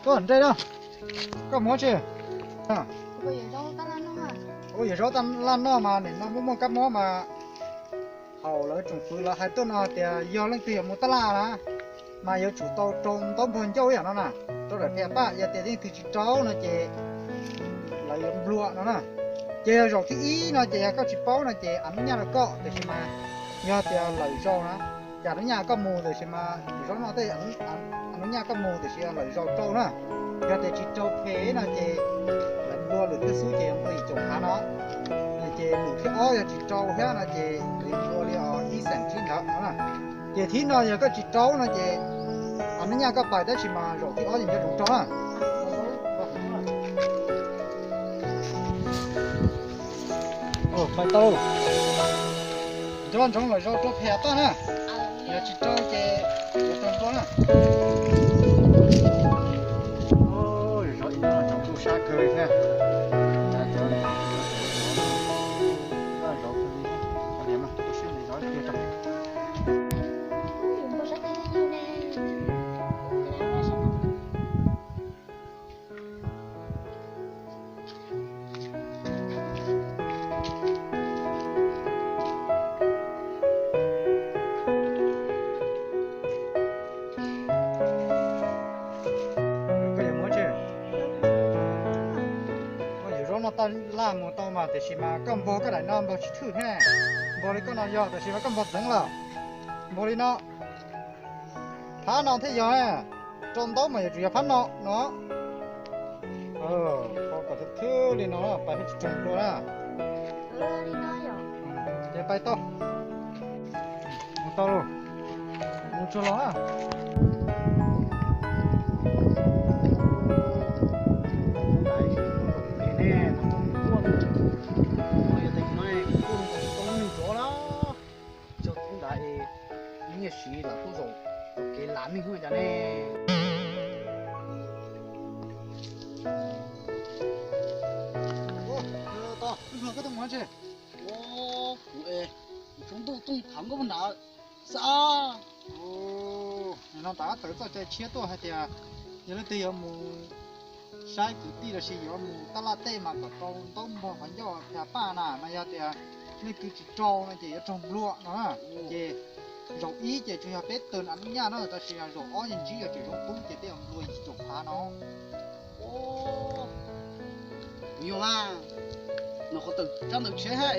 Koj nreg no, koj muab tsi. Ua yawm zaub taj laj noj mas nim no muaj muaj kab mob mas, thaum lawv tsoom fwv lawv hais tuaj no tias yog leej twg yuav mus taj laj na, mas yuav tsum tau rau ntaub npog ncauj ib yam no na, rau daim phem paj. Yog tias leej twg tsis rau no ces lawv yuav nplua no na. Ces yog zaum thib ib no ces yog koj tsis paub no ces a nub nyaj rau koj, tiam sis mas yog tias lawm zaus na, ces a nub nyaj koj mus, tiam sis mas zaub no tej a nub nyaj koj mus, tiam sis lawm zaus rau na. Yog tias tsis rau phem no ces lawv nplua lwm thwj xub ces yuav nplua yim caum phav no. Ces lwm thib ob yog tsis rau thiab no ces lawv yuav nplua li os ib xeem tsib ntawd no na. Ces thib no yog koj tsis rau no ces a nub nyaj koj pais, tab sis mas zaum thib ob ces nco ntsoov rau na. Pais tau. Nco ntsoov lawm zaus rau phem toj na. Yog tsis rau ces yuav raug nplua na. Zov ib no tsoom tub sab kawg li thiab. Koj yuav muab tsi? Koj yuav zaub no taj laj mus tau mas, tiam sis mas koj npog koj daim no npog tsis thwj thiab. Npog li koj no yog, tiam sis mas koj npog txeev lawm. Npog li no, phab no thiaj yog. Rau ntaub mas yuav tsum yog phab no no. Qhov kom thwj li no pais thiaj tsis raug nplua na. Ces pais tau. Mus tau lauj. Mus tsuag los na. Yog tes no kuj tau neeg rov lawm. Cog tub nrad es nyiaj siv lawv kuj zaum kev lav neeg hwj cas ne. Koj tuaj mus tsi? Kuv es kuv tsaus ntuj tuaj tham nkauj nrad xwb. No tas tawm txoj cai tshiab tuaj hais tias yog leej twg yuav mus saib kwv tij los sis yuav mus taj laj tej mas kom rau ntaub npog qhov ncauj phem paj na, mas yog tias leej twg tsis rau no ces yuav raug nplua no na. Ces zaum ib ces tsuas yog peb tawm a nub nyaj na, tab sis zaum ob yeej ntsib yog tseem zoo tub ces tej zaum nplua yim caum phav no. Kuv yog a, no qhov tawm tsab ntawv tshiab hab,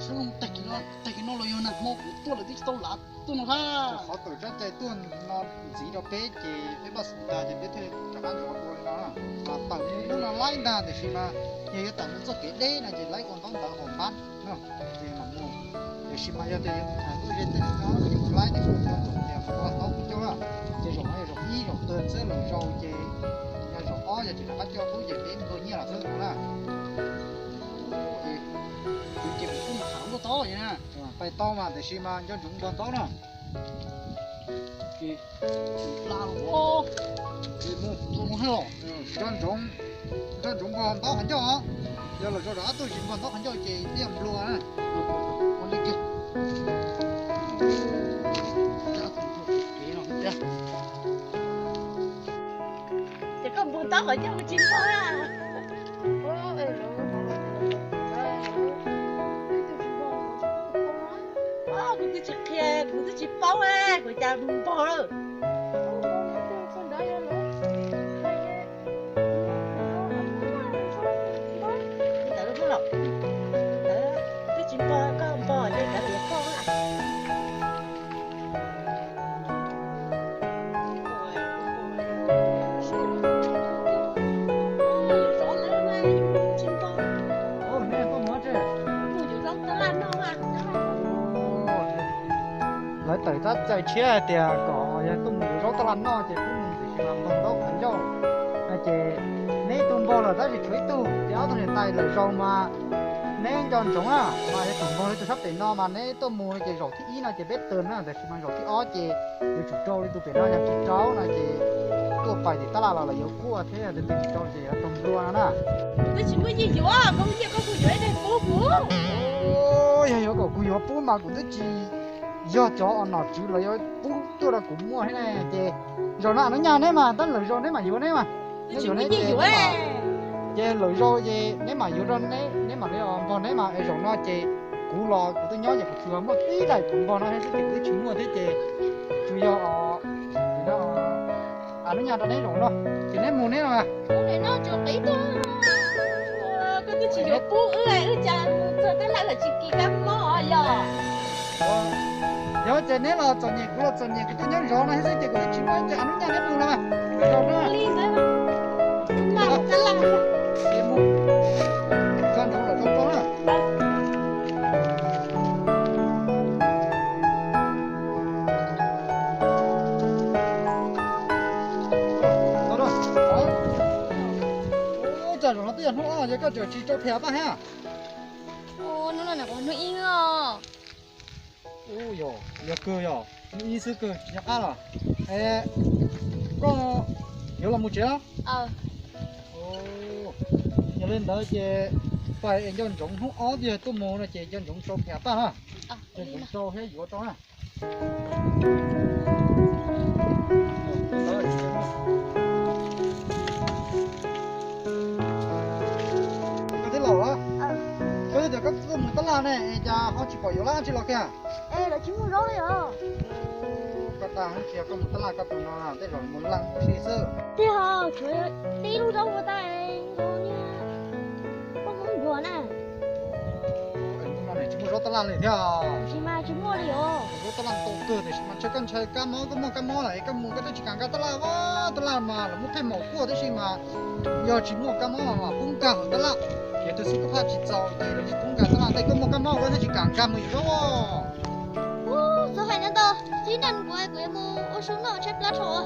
sab looj tag kis no los yog nag hmo kuv tuaj lawm twb tsis tau lav tuaj no hab. Qhov tawm tsab cai tuaj no ntxiv rau peb ces peb paj xu ntag ces peb thiaj rov qab ntov dua li no. Mas tawm mus hnub no laib ntag, tiam sis mas yog yuav tawm mus txoj kev deb no ces laib ua ntaub ntawv haum npab no ces mam mus. Tiam sis mas yog tias yuav tham ntuj ze tej no ces tsis laib, tiam sis yog tias mus tau taub kuv coj, ces zaum no yog zaum ib zaum twg xwb, lwm zaus ces yog zaum ob yog tseem rov qab coj qub ces peb nplua nyiaj los xwb no na. Ces kuv kuj mus tham ntuj taub na. Pais tau mas tiam sis mas nco ntsoov npog ntaub na. Ces pla ua mus mus los, nco ntsoov, nco ntsoov npog ntaub qhov ncauj os. Yog lawm zaus rov qab tuaj tsis npog ntaub qhov ncauj ces twb yog nplua na. Ua li kiag. Ces koj npog ntaub qhov ncauj tsis npog na. Kuv twb tsis qhia, kuv twb tsis paub, kuv cas npog lawm. Ntawd los, ntawd twb tsis npog, koj npog ces kav liam koj. Lawv tawm tsab cai tshiab hais tias kom yog tuaj mus yuav zaub taj laj noj ces pub mus, tiam sis mas npog ntaub qhov ncauj no ces neb ib tug npog lawm tab sis tshuav ib tug ces ob tug niam tais lawm zaus mas neb nco ntsoov na, mas yog tus npog li tus sab pem no mas neb tuaj mus no ces zaum thib ib no ces peb tawm na, tiam sis mas zaum thib ob ces yuav tsum rau li tus pem no, yog tsis rau no ces tuaj pais tim tab laj los lawv yuav quaj thiab, yog tias twb tsis rau ces yuav raug nplua no na. Kuv twb tsis muaj nyiaj yuav, koj muaj nyiaj koj kuj yuav ib daim pub kuv. Yog yuav kom kuv yuav pub mas kuv twb tsis yog cov nom tswv los yuav pub tuaj rau kuv muaj thiab ne ces. Zaum no Av Nub Nyaj neb mas, tab lwm zaus neb mam yuav neb mas. Neb yuav neb ces, ces lwm zaus ces neb mam yuav rau neb, neb mam li npog neb mas. Es zaum no ces kuv los kuv twb nyob ces kuv tsuas muaj tib daim kuv npog no xwb ces kuv twb tsis muaj thiab ces tsuas yog Av Nub Nyaj rau neb zaum no ces neb mus neb no. Yog ces neb los txom nyem kuv los txom nyem, kuv tuaj nyob zov no xwb ces kuv twb tsis muaj ces Av Nub Nyaj neb mus no mas. Zaum no ces mus, tso ntsoov los tso tso na. Ua cas zaum no twb yog hnub ob es koj tseem tsis tso pham paj thiab? Hnub no hnub ib os. Yog kawg yog hnub ib xwb kawg tsis nco qab los. Es koj yuav los mus tsev los? Yog li ntawd ces pais es nco ntsoov hnub ob twb yog tuaj mus no ces nco ntsoov tso pham paj na. Nco ntsoov tso thiab yuav tau na. Koj twb laus lawm, koj twb tias koj tuaj mus tab laj ne, cas ho tsis pom yuav dab tsi los kiag? Koj dag tsis yog koj mus tab laj koj tus no tej zaum mus leej ua si xwb. Tiag, tsuav tib lub zaub ua tag nkaus niag poj Hmoob ncuav na. Hnub no tsis muaj zaub tab laj li thiab. Tiam sis mas tsis muaj li os. Zaub tab laj ntau kawg tiam sis mas ntshe koj ntshai kab mob, koj muaj kab mob lawm es koj mus koj twb tsis kam nkag tab laj. Tab laj mas lawv muab pheej maum kuaj tib si mas yog tsis muaj kab mob mas poob nkag hauv tab laj. Ces twb xwb koj phaj tsis txaus ces lawv tsis pub nkag tab laj, tej koj muaj kab mob koj thiaj tsis kam nkag mus yus zaub. Txhob hais ntau, tib nrag kuv kuv yuav mus ua su noj tshaib plab dhau.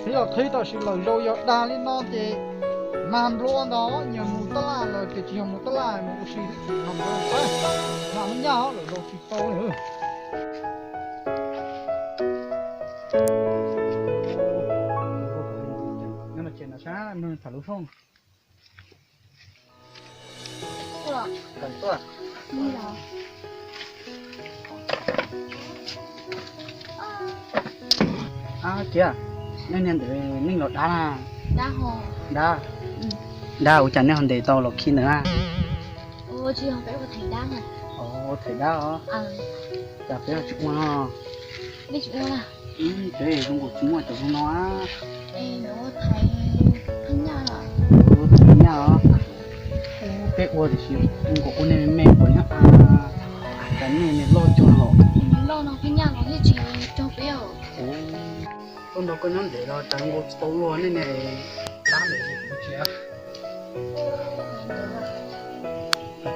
Qhib los qhib tam sim lawm zaus yog dag li no ces mag nplua ntag, nyias mus tab laj lawm ces tsis yog mus tab laj mus ua si, mag nplua ntag, mag lub nyaj lawm zaus tsis tau li. Nyob no ces no sab no tham lub rooj. Ab, kiag, nej niag ntawd neeg los dab na? Dab, dab ua cas nej ho ntes tau los khi ntawd na? Ua them dab os. Cas peb ho tsis ua no? Peb zoo nkaus tsis muaj cov zoo no. Ua them nyaj os. Peb ua tiam sis zoo nkaus ua nej me me puas nyob a? Cas nej niag loj cuag los. Tuaj nrog koj nyob ntev los cas nkaus tsis tau luag nej ne. Dab ntawd tsis,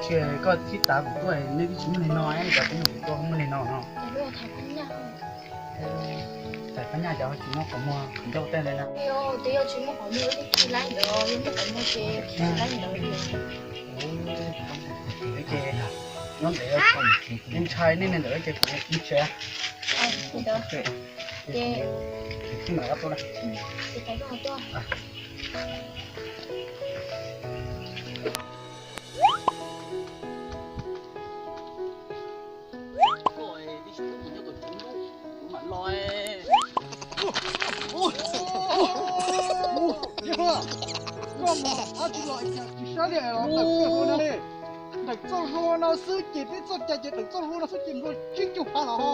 tsis koj thib tav kuv tuaj nej twb tsis muaj li no, cas kuv tuaj muaj li no no. Thaiv phab nyaj cov tsis muaj qhov muag ncauj tej li na. Ces nyob ntev ntshai nej ne ntawd ces kuv mus tsev. Ces mam tuaj na. Koj mus dab tsi los tsis saib li, ntawm txoj hlua no li. Ntawm txoj hlua no xwb ces peb txoj cai ces ntawm txoj hlua no xwb ces nplua tsib caug phav los ho.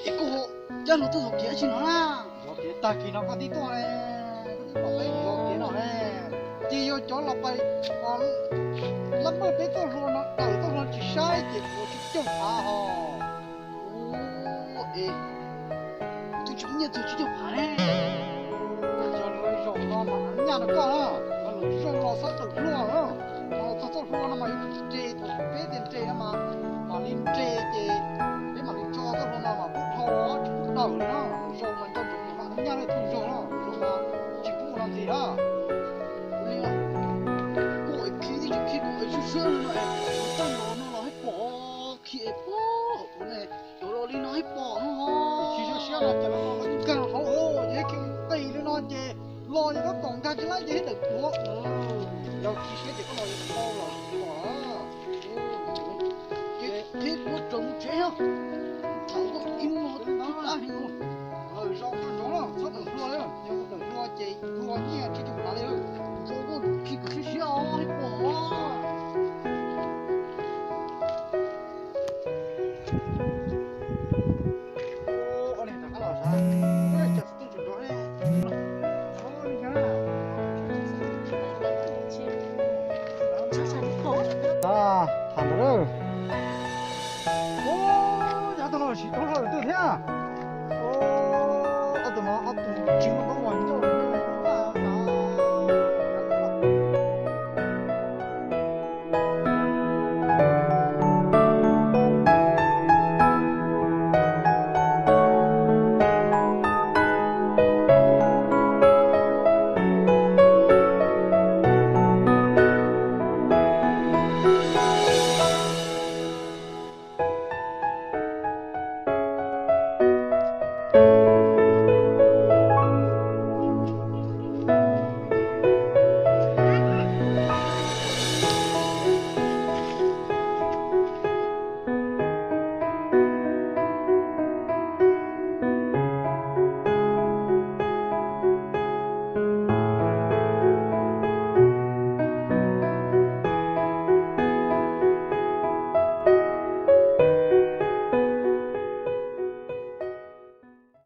Es koj cab luag tuaj zov kev dab tsi no na? Zov kev tag kis no koj tib tuaj, koj twb pom peb zov kev no ne. Ces yog cov los pais lab maj peb txoj hlua no, ntawm txoj hlua tsis saib ces nplua tsib caug phav ho. Es tus tsis nyiaj txog tsib caug phav ne. Yog zaum no mas nyaj no koj, mas lwm zaug los xab tawm hlua, mas los txog txoj hlua no mas yuav nres thaum peb tias nres no mas, mam li nres ces peb mam li tso txoj hlua no mas pub dhau tsis pub dawm li no. Zaum mas nco ntsoov mas nyaj no thaum zaug no, zaum mas tsis pub ua no ntxiv na. Ua li no, kuv khi tib tsis khi kuv sub sub no es txoj los no los hais pom khi es pom ua ne. Cov los li no hais pom no ho. Tsis zoo siab no cov los no los nkag hauv, yog khi nqis li no ces los yog koj kom nkag tsis laib ces ib tawm tuav. Yog tsis siab ces koj los yog tau los pom. Ces qhib kuv raws mus tsev os. Thaum koj ib no twb tab heev. ob tug tsis muaj